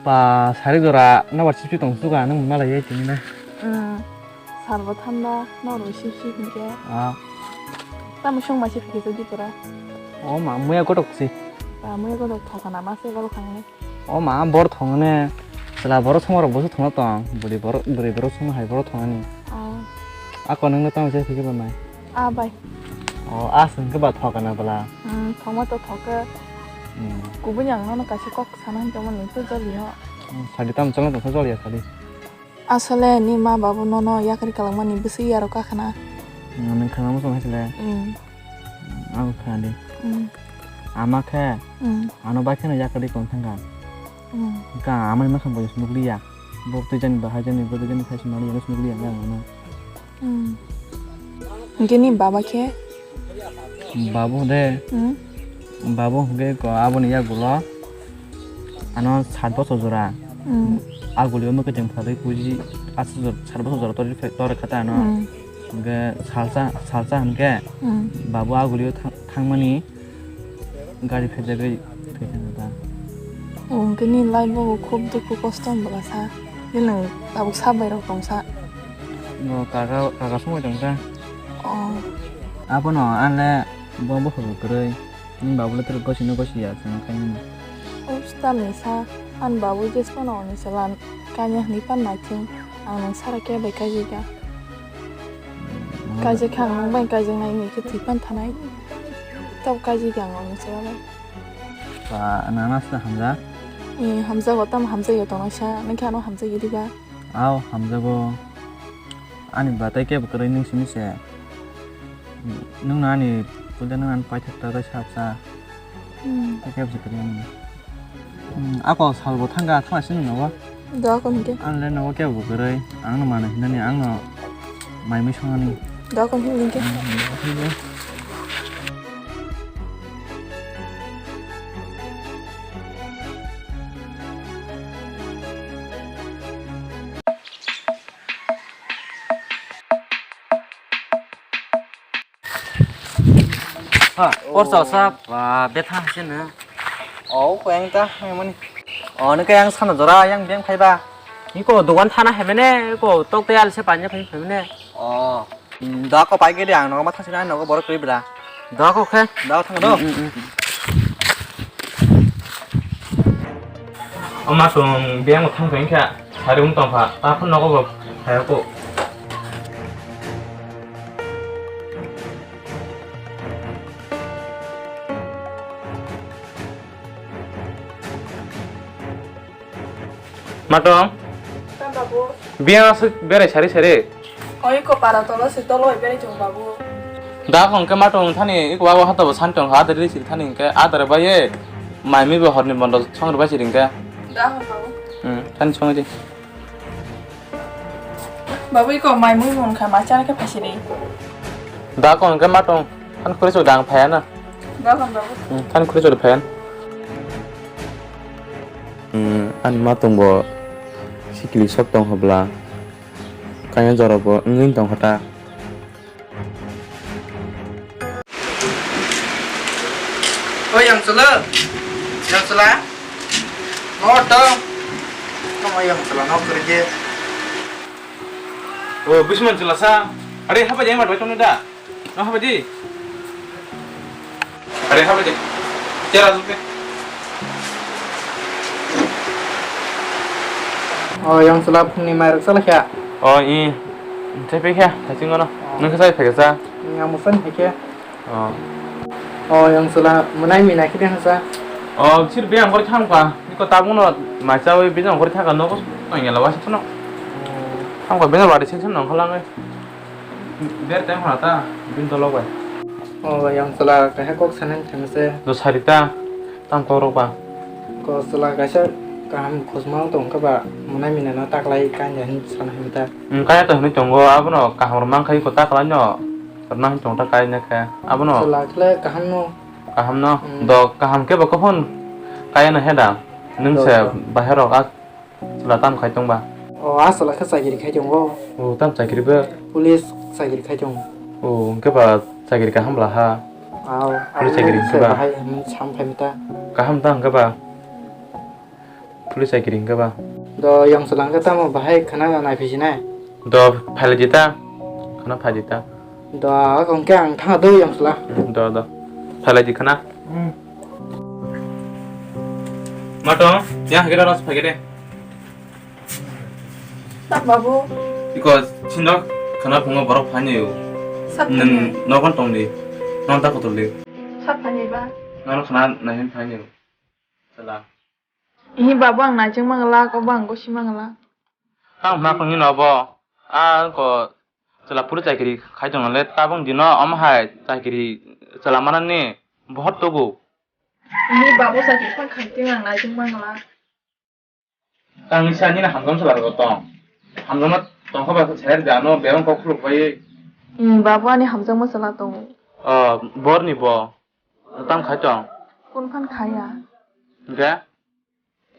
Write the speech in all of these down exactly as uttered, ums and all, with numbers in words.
Ba, sari jora nobar sipsi tong suka, nung malai ya tini na. Hmm. Sal bo thanda, noro sipsi hinkhe. Ah. Tamo song masi phikhe jodi pura. O ma, muya gotok si. Ba, muya gotok thokana mase balo khangni. O ma, bor thongane. Sela boro somaro bosu thongna tong. Buri boro, buri boro song hai boro thongani. Ah. Ako nungno tamo se phikhe ba mai. Ah, bai. O, aswng khe ba thokana bwla. Hmm, thokma to thoka. Hmm. Kubui ang nono kaisa kok sana hinwi tongmani, tei joli ho. Hmm, sadi tamo chwla tongsa joli ya sadi. Asole ni ma babu nono yakri kalangmani bwswi yarok kakhna. Hmm, nwng khana muchung hai sile. Hmm. Hmm, ang khana di. Hmm. Ama khe, hmm, ano bai kheno yakri kong thangkha. Hmm. Ka amani makhang bai nukliya. Bo twi jani bahai jani, bo twi jani khai sumani, ano nukliya ang ano. Hmm. Hwnkhe ni baba khe? Babu de. Hmm. Babu hwnkhe ko aboni yagulo ano sat bochor jora. Hmm. Agulio mwkhwtwng phalwi kuji aswk jora, sat bochor jora tori, tori kha ta ano. Hmm. Hwnkhe salsa, salsa hwnkhe, hmm, babu agulio thang-, thangmani. Gari phejagwi thwi thangkha ta. O, hwnkhe nini life o khub dukhu kosto wng bwlasa. Nini tabuk sa bairok tongsa. Bo kaka, kaka songwi tongsa. O. Abono anle bo buphuru kwrwi. Nini babule tere gosino gosi ya, chwngno khaimani. O, tamni sa. Ani babu jesphano oni chwla kanya hwnwi pan naithung. Ang nwng sara khe bai kaijika. Kaijak khe ang nwng bai kaijaknai, nwng khe thwi pan thanai. Tabuk kaijak ang nwng se bai. Ba, nana se hamjak? Eh, hamjago, tamo hamjagwi tongnai sa, nwng khe ano hamjagwi diba? Ao, hamjago. Ani batai kebo kwrwi nwng simi se. Nwng no ani puila nwng ani paithak ta bai sap sa. Hmm. Kebo se kwrwi ani. Hmm, ako salbo thangkha, thangna sini nogo. Doa kon hingke. Ang le nogo kebo kwrwi, ang no mano hinani, ang no mai mui songnani. Doa kon hingke. Hmm, hmm, hmm. Ha, porsa sa, ba, betha haise na. O, ko yang ta, yang mani. O, ni kaya yang sana jora, yang biang phai ba. Ni ko dogan thana hai mene, ko tok te al se panya phai phai mene. O, da ko pai gede ang, no ma thasi na, no ko borok kri bra. Da ko khe. Da thang do. Mm, mm, mm. O ma sung biang thang phai kha, sari ung tong pha, ta phun no ko phai ko. Matong. Ka babu? Biya aswk berai sari sari. Oi ko para tolo se tolo bai berai tong babu. Da khong ke matong thani iko babu hato bo san tong ha adar ri siri thani ke adar bai ye. Mai mi bo horni bondo song ri bai siri ke. Da khong babu. Hmm, thani song di. Babu, iko mai mui mung kha, mai chana khe phaisiri. Da kon ke matong, than khuri chok dang phaya na. Da kon babu. Hmm, than khuri chok phaya. Hmm, ani matong bo sikili sok tong hobla. Kanya jora bo wngwi tong kha ta. O yang chwla, yang chwla, no to, tamo yang chwla no kwrwi je. O bisman chwla sa, are haba jai mat bai tong da, no haba di, are haba di, chera juke. O yang chwla phungni mairok chala kha. O i, chai pai kha, thaching ono. Nung khe chai phai kha cha. Yang musan hai khe. O. O yang chwla mwnai mina khe de hasa. O sir be angkor thang pa. Niko tabung no mai chawi be angkor thang ka nogo. Nang yala wasi kono. Thang pa be no bari section nang khalang ai. Ber teng hora ta bin tolo bai. O yang chwla kaisa kok sanen thang se. Do sarita tam kok rok ba. Ko chwla kaisa kaham khosma tong kha ba mwnai mina no taklai kanya hin sana hin ta. Kaya to hinwi tongo abono kaham rok mang khai ko taklai no. Rwna hwn tong ta kaina khe. Abono. Chwla khle kaham no. Kaham no. Hmm. Do kaham khe bo kuphun kaya no he da. Nwng se bahai rok a chwla tam khai tong ba. O, a chwla khe chakiri khai tongo. O, tam chakiri bo. Police chakiri khai tongo. O, hwnkhe ba chakiri kaham bwla ha. Aw, police chakiri hwnkhe ba. Bahai hwn sam phai mita. Kaham ta hwnkhe ba. Police chakiri hingke ba. Do yang selangke tamo bahai khana nai phi sinai. Do phailai di ta. Khana phai di ta. Do akong ke ang thang do yang sela. Do do. Phailai di khana. Hmm. Mato, yang hagere ras phagere. Tak babu. Iko sindok khana phungo borok phani yo. Sat phani. Nang nogon tong di. Nang ta kotor di. Sat phani ba. Nang khana nahin phani yo. Sela. Ihi babu ang naijak mangala, kobo ang gosi mangala. Ang hwnakhe wngwi no bo. A ko chwla phuru chakiri khai tongno le tabuk dino omo hai chakiri chwla manani bohor tugo. Ihi babu chakiri phang khai tong ang naijak mangala. Tang isa nini hamjam chwla rok tong. Hamjam tongkha ba chayar jano bebang kok khuluk bai. Ihi babu ani hamjakma chwla tongo. O borni bo. Tam khai tong. Kun phan khaya. Hingke?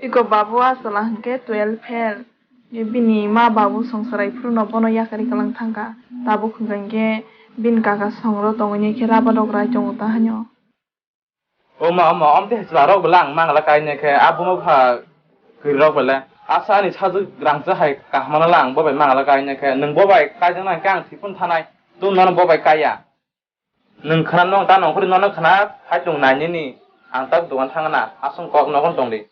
Iko babu a chwla hingke twelve fail. Bini ma babu songsarai phuru no bono yakari kalang thangkha. Tabuk hingka hingke bini kaka songro tongwi khe raba dok rai tongo ta hanyo. O ma, o ma, om te chwla rok bela ang mangala kainai khe, a bono pha kwrwi rok bela. Asa ani sajwk rangchak hai kaham no lang bo bai mangala kainai khe, nwng bo bai kaijaknai khe ang thwi phano thanai. Tun nono bo bai kaiya. Nwng khna nwng ta nongkhorwi nono khna hai tong nai nini. Ang tak dogan thangna aswng kok nogon tong di.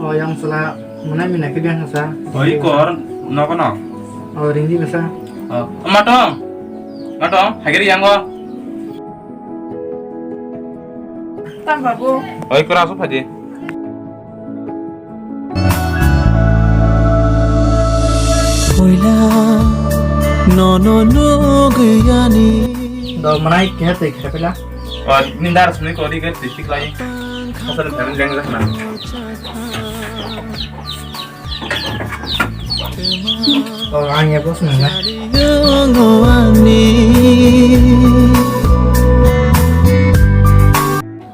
O yang sela mwnai mina khe biang sa. Oi kor nogo no. O ringdi basa. O matong. Matong hageri yango. Tam babu. Oi kora so phadi. Puila nono nuguyani. Do manai khe tei khe pila. O nindar suni ko di ke tei tik lai. Asal karen jeng jeng na. O ang ya bos nang na.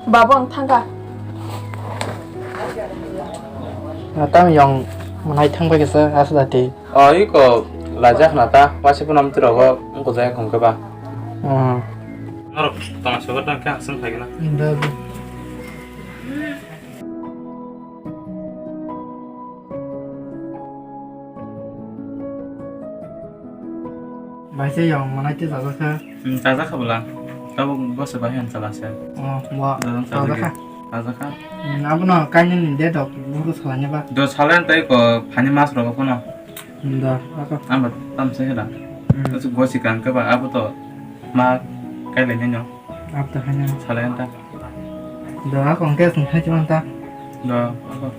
Babu ang thangkha. Tam yang manai thang bai kisa asla tei. O iko lajak na ta wasi punam tirogo ungko jaya kong keba. Hmm. Norok tong sogo tang khe aswng khaigena. Inda. Bai se yang manai te jajakha. Hmm, jajakha bwla. Tabuk bose bai han chala se. Oh, wa. Jajakha. Jajakha. Hmm, abono kainwi ni de dok buru salanya ba. Do salen tai ko phani mas rogo kono. Hmm, da, ako. Amba tam se hela. Hmm. Tasu gosi kan ke ba abo to ma kai le nyo. Ab to hanya. Salen ta. Da ako ke sung hai chuan ta. Da ako.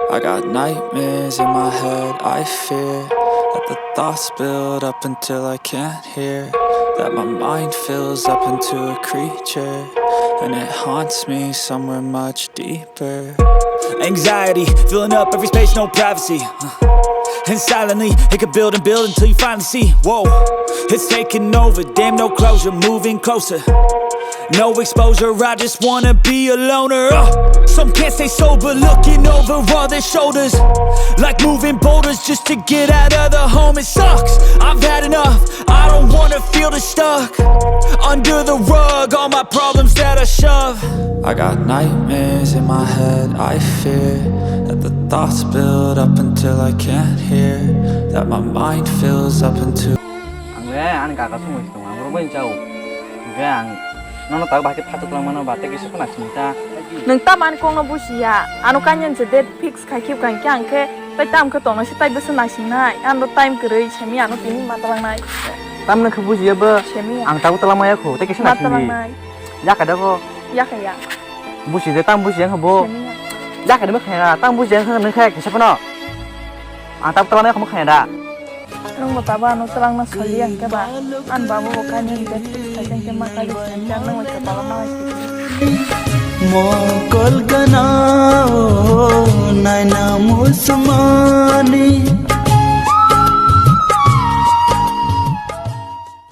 I got nightmares in my head, I fear that the thoughts build up until I can't hear. That my mind fills up into a creature, and it haunts me somewhere much deeper. Anxiety filling up every space, no privacy. Uh, And silently, it could build and build until you finally see. Whoa, it's taking over, damn, no closure, moving closer. No exposure, I just wanna be a loner. Uh, some can't stay sober, looking over all their shoulders. Like moving boulders just to get out of the home, it sucks. I've had enough, I don't wanna feel the stuck. Under the rug, all my problems that I shove. I got nightmares in my head, I fear that the thoughts build up until I can't hear. That my mind fills up into. Ang le ani kaka songwi se tongo, ang oro bai chao. Hingke ang nono tak bahai khe phatok lang mano ba, tei kisa khna sini ta. Nwng tamo ani kokno busiya, ano kanya se date fix khai khe, khai khe ang khe tai tam khe tongna se tai bwswk naisingnai, ano time kwrwi semi ano tini ma talangnai. Tamno khe bujiya bo. Semi. Ang tabuk twlangma ya kho, tei kisa ma naisingnai. Talangnai. Yaka da kho. Yaka ya. Busi de tam busi yang kho bo. Semi ya. Yaka de ma khaya, tam busi yang kho nang khe kisa phano. Ang tabuk twlangma ya kho ma khaya da. Nwng bo tabo ano twlangna soli ang khe ba. An babu bo kanya ni date fix khai khe ma kali khe ang nwng bai khe tala ma lai khe. Mokol gana o na. Tongmani